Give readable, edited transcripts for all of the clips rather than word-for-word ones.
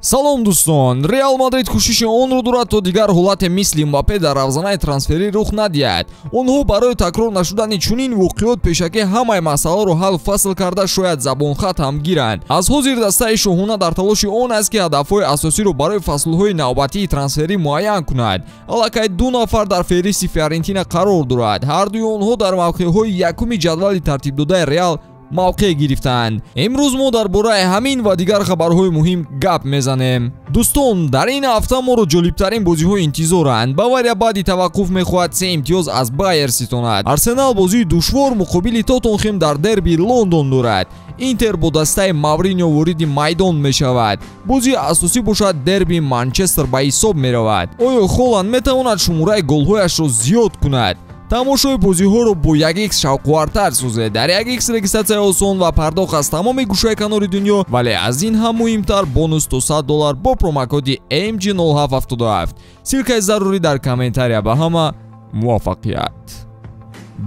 Салом дӯстон, Реал Мадрид кӯшиши онро дорад, то дигар ҳолате мисли Мбаппе дар равзанаи трансферӣ рух надиҳад. Онҳо барои такрор нашудани чунин воқеот пешакӣ ҳамаи масъаларо ҳал фасл карда, шояд забонхат ҳам гиранд. Аз ҳозир дастаи шоҳона дар талоши он аст, ки ҳадафҳои асосиро барои фаслҳои навбатии трансферӣ муайян кунад. Аллакай ду нафар дар феҳристи Фиорентина қарор дорад. Ҳардуи онҳо дар мавқеъҳои якуми ҷадвали тартибдодаи Реал мавқеъ гирифтаанд. Имрӯз мо дар бораи ҳамин ва дигар хабарҳои муҳим гап мезанем. Дӯстон, дар ин ҳафта моро ҷолибтарин бозиҳо интизоранд. Бавария баъди таваққуф мехоҳад се имтиёз аз Байер ситонад. Арсенал бозии душвор муқобили Тоттенхем дар дерби Лондон дорад. Интер бо дастаи Мавринио вориди майдон мешавад. Бозии асосӣ бошад дерби Манчестер ба ҳисоб меравад. Оё Холанд метавонад шумораи голҳояшро зиёд кунад? Тамошои бозиҳоро бо 1x шавқовартар созед. Дар 1x регистратсияи осон ва пардохт аз тамоми гӯшаи канори дунё, вале аз ин ҳам муҳимтар бонус то $100 бо промокоди MG0777. Ссылкаи зарурӣ дар комментария. Ба ҳама муваффақият.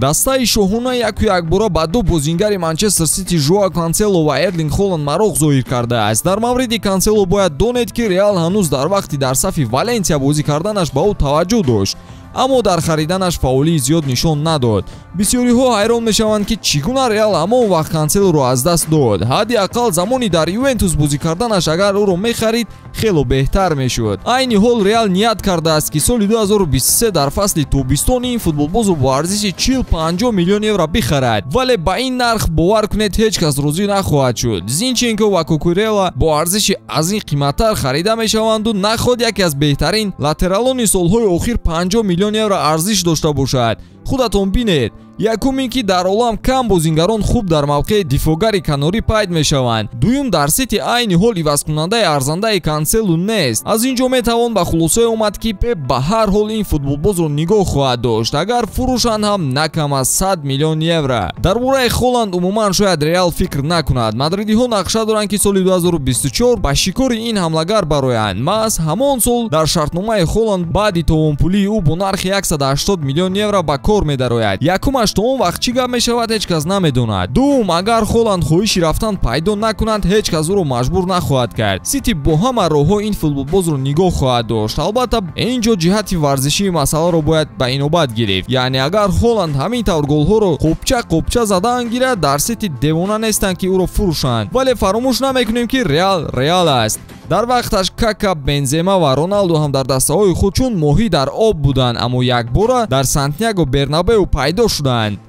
Дастаи шоҳона яку якбора ба ду бозингари Манчестер Сити Жоа Кансело ва Эрлинг Холанд мароқ зоҳир кардааст. Дар мавриди Кансело бояд донед, ки Реал ҳанӯз дар вақти дар сафи Валенсия бозӣ карданаш ба ӯ таваҷҷӯҳ дошт, аммо дар хариданаш фаъолии зиёд нишон надод. Бисёриҳо ҳайрон мешаванд, ки чӣ гуна Реал ҳамон вақт Канселоро аз даст дод. Ҳадди ақал замони дар Ювентус бозӣ карданаш агар ӯро мехарид, хело беҳтар мешуд. Айни ҳол Реал ният кардааст, ки соли 2023 дар фасли тобистони ин футболбозро бо арзиши 40-50 миллион евро бихарад. Вале ба ин нарх, бовар кунед, ҳеҷ кас розӣ нахоҳад шуд. Зинченко ва Кукурела бо арзиши аз ин қиматтар харида мешаванду наход яке аз беҳтарин латералони солҳои охир 50 миллион евро арзиш дошта бошад. Худатон бинед. Якум ин ки дар олам кам бозингарон хуб дар мавқеи дифоъгари канорӣ пайд мешаванд. Дуюм, дар Сити айни ҳол ивазкунандаи арзандаи Канселу нест. Аз ин ҷо метавон ба хулосае омад, ки Пеп ба ҳар ҳол ин футболбозро нигоҳ хоҳад дошт, агар фурӯшанд ҳам на кам аз 100 миллион евро. Дар бораи Холанд умуман шояд Реал фикр накунад. Мадридиҳо нақша доранд, ки соли 2024 ба шикори ин ҳамлагар бароянд. Маҳз ҳамон сол дар шартномаи Холанд баъди товонпулии ӯ бо нархи 180 миллион евро ба кор медарояд. Якумаш, то он вақт чӣ гап мешавад, ҳеҷ кас намедонад. Дуюм, агар Холанд хоҳиши рафтан пайдо накунад, ҳеҷ кас ӯро маҷбур нахоҳад кард. Сити бо ҳама роҳҳо ин футболбозро нигоҳ хоҳад дошт. Албатта, ин ҷо ҷиҳати варзишии масъаларо бояд ба инобат гирифт. Яъне агар Холанд ҳамин тавр голҳоро қопча қопча задан гирад, дар Сити девона нестанд, ки ӯро фурӯшанд. Вале фаромӯш намекунем, ки Реал Реал аст. Дар вақташ Кака, Бензема ва Роналду ҳам дар дастаҳои худ чун моҳӣ дар об буданд, аммо якбора дар Сантьяго Бернабеу пайдо шуданд.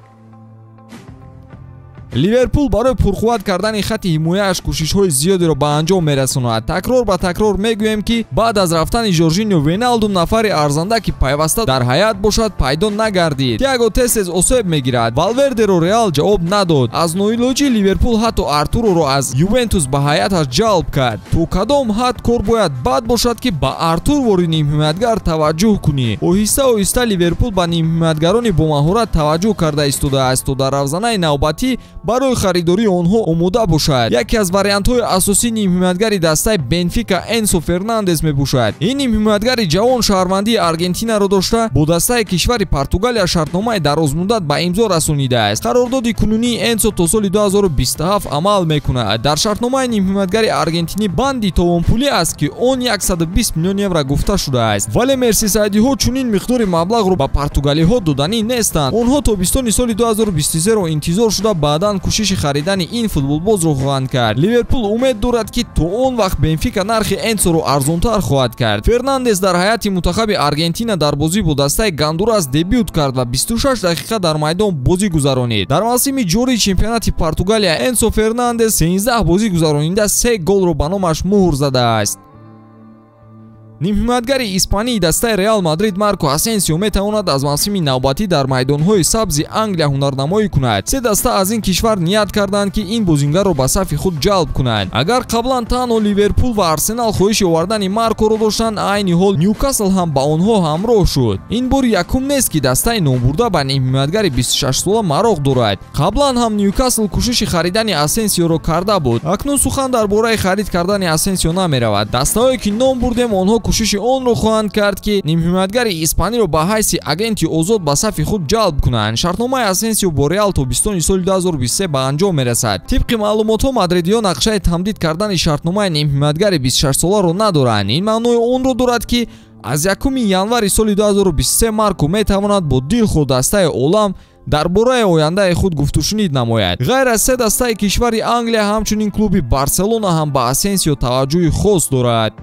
Ливерпул барои пурқувват кардани хати ҳимояаш кӯшишҳои зиёдеро ба анҷом мерасонад. Такрор ба такрор мегӯем, ки баъд аз рафтани Жоржиньо Вейналдум нафари арзанда, ки пайваста дар ҳаят бошад, пайдо нагардид. Тиаго тез-тез осеб мегирад. Валвердеро Реал ҷавоб надод. Аз ноилоҷӣ Ливерпул ҳатто Артуроро аз Ювентус ба ҳаяташ ҷалб кард. То кадом ҳад кор бояд бад бошад, ки ба Артур вори нимҳимоятгар таваҷҷӯҳ кунӣ? Оҳиста оҳиста Ливерпул ба нимҳимоятгарони бомаҳорат таваҷҷӯҳ карда истодааст, то дар равзанаи навбатӣ барои харидории онҳо омода бошад. Яке аз вариантҳои асосии нимҳимоятгари дастаи Бенфика Энсо Фернандес мебошад. Ин нимҳимоятгари ҷавон шаҳрвандии Аргентинаро дошта, бо дастаи кишвари Португалия шартномаи дарозмуддат ба имзо расонидааст. Қарордоди кунунии Энсо то соли 2027 амал мекунад. Дар шартномаи нимҳимоятгари аргентинӣ банди товонпулӣ аст, ки он 120 миллион евро гуфта шудааст. Вале мерсисайдиҳо чунин миқдори маблағро ба португалиҳо доданӣ нестанд. Онҳо тобистони соли 2023-ро интизор шуда, баъдан кӯшиши харидани ин футболбозро хоҳанд кард. Ливерпул умед дорад, ки то он вақт Бенфика нархи Энсоро арзонтар хоҳад кард. Фернандес дар ҳайати мунтахаби Аргентина дар бозӣ бо дастаи Гондурас дебют кард ва 26 дақиқа дар майдон бозӣ гузаронид. Дар мавсими ҷории чемпионати Португалия Энсо Фернандес 13 бозӣ гузаронида, 3 голро ба номаш муҳр задааст. Нимҳимоятгари испании дастаи Реал Мадрид Марко Асенсио метавонад аз мавсими навбатӣ дар майдонҳои сабзи Англия ҳунарнамоӣ кунад. Се даста аз ин кишвар ният карданд, ки ин бозингарро ба сафи худ ҷалб кунанд. Агар қаблан танҳо Ливерпул ва Арсенал хоҳиши овардани Маркоро доштанд, айни ҳол Ньюкасл ҳам ба онҳо ҳамроҳ шуд. Ин бори якум нест, ки дастаи номбурда ба нимҳимоятгари 26-сола мароқ дорад. Қаблан ҳам Ньюкасл кӯшиши харидани Асенсиоро карда буд. Акнун сухан дар бораи харид кардани Асенсио намеравад. Дастаҳое ки ном бурдем, онҳо кӯшиши онро хоҳанд кард, ки нимҳимоятгари испаниро ба ҳайси агенти озод ба сафи худ ҷалб кунанд. Шартномаи Асенсио бо Реал то бистони соли 2023 ба анҷом мерасад. Тибқи маълумотҳо, мадридиён нақшаи тамдид кардани шартномаи нимҳимоятгари 26соларо надоранд. Ин маънои онро дорад, ки аз 1 январи соли 2023 Марко метавонад бо дилхоҳ дастаи олам дар бораи ояндаи худ гуфтушунид намояд. Ғайр аз се дастаи кишвари Англия, ҳамчунин клуби Барселона ҳам ба Асенсио таваҷҷӯҳи хос дорад.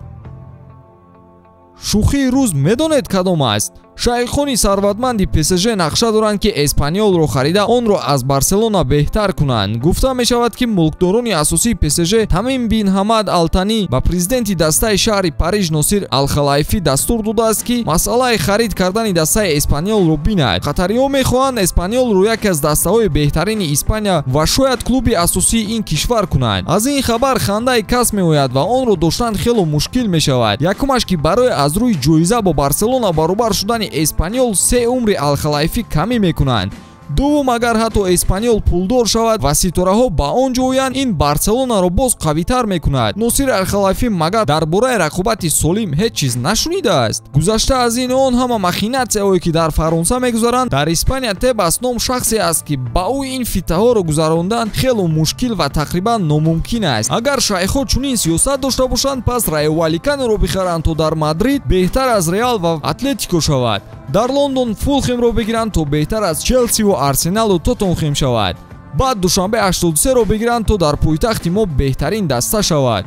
Шӯхии рӯз медонед кадом аст? Шайхони сарватманди ПСЖ нақша доранд, ки Эспаньолро харида онро аз Барселона беҳтар кунанд. Гуфта мешавад, ки мулкдорони асосии ПСЖ Тамим бин Ҳамад Алтанӣ ба президенти дастаи шаҳри Париж Носир Алхалайфӣ дастур додааст, ки масъалаи харид кардани дастаи Эспаньолро бинад. Қатариҳо мехоҳанд Эспаньолро яке аз дастаҳои беҳтарини Испания ва шояд клуби асосии ин кишвар кунанд. Аз ин хабар хандаи кас меояд ва онро доштан хело мушкил мешавад. Якумаш, ки барои аз рӯи ҷоиза бо Барселона баробар шудани Эспаньол се умри Алхалайфӣ камӣ мекунанд. Дуввум, агар ҳатто Эспаньол пулдор шавад ва ситораҳо ба он ҷо оянд, ин Барселонаро боз қавитар мекунад. Носир Алхалайфӣ магар дар бораи рақобати солим ҳеҷ чиз нашунидааст? Гузашта аз ин, он ҳама махинатсияҳое, ки дар Фаронса мегузаранд, дар Испания Тебас ном шахсе аст, ки ба ӯ ин фитаҳоро гузарондан хело мушкил ва тақрибан номумкин аст. Агар шайхҳо чунин сиёсат дошта бошанд, пас Райо Валиканоро бихаранд, то дар Мадрид беҳтар аз Реал ва Атлетико шавад. Дар Лондон Фулхемро бигиранд, то беҳтар аз Челсиву Арсеналу Тоттенхем шавад. Баъд Душанбе 83-ро бигиранд, то дар пойтахти мо беҳтарин даста шавад.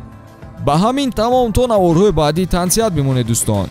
Ба ҳамин тамом, то наворҳои баъдӣ тансиҳат бимонед, дӯстон.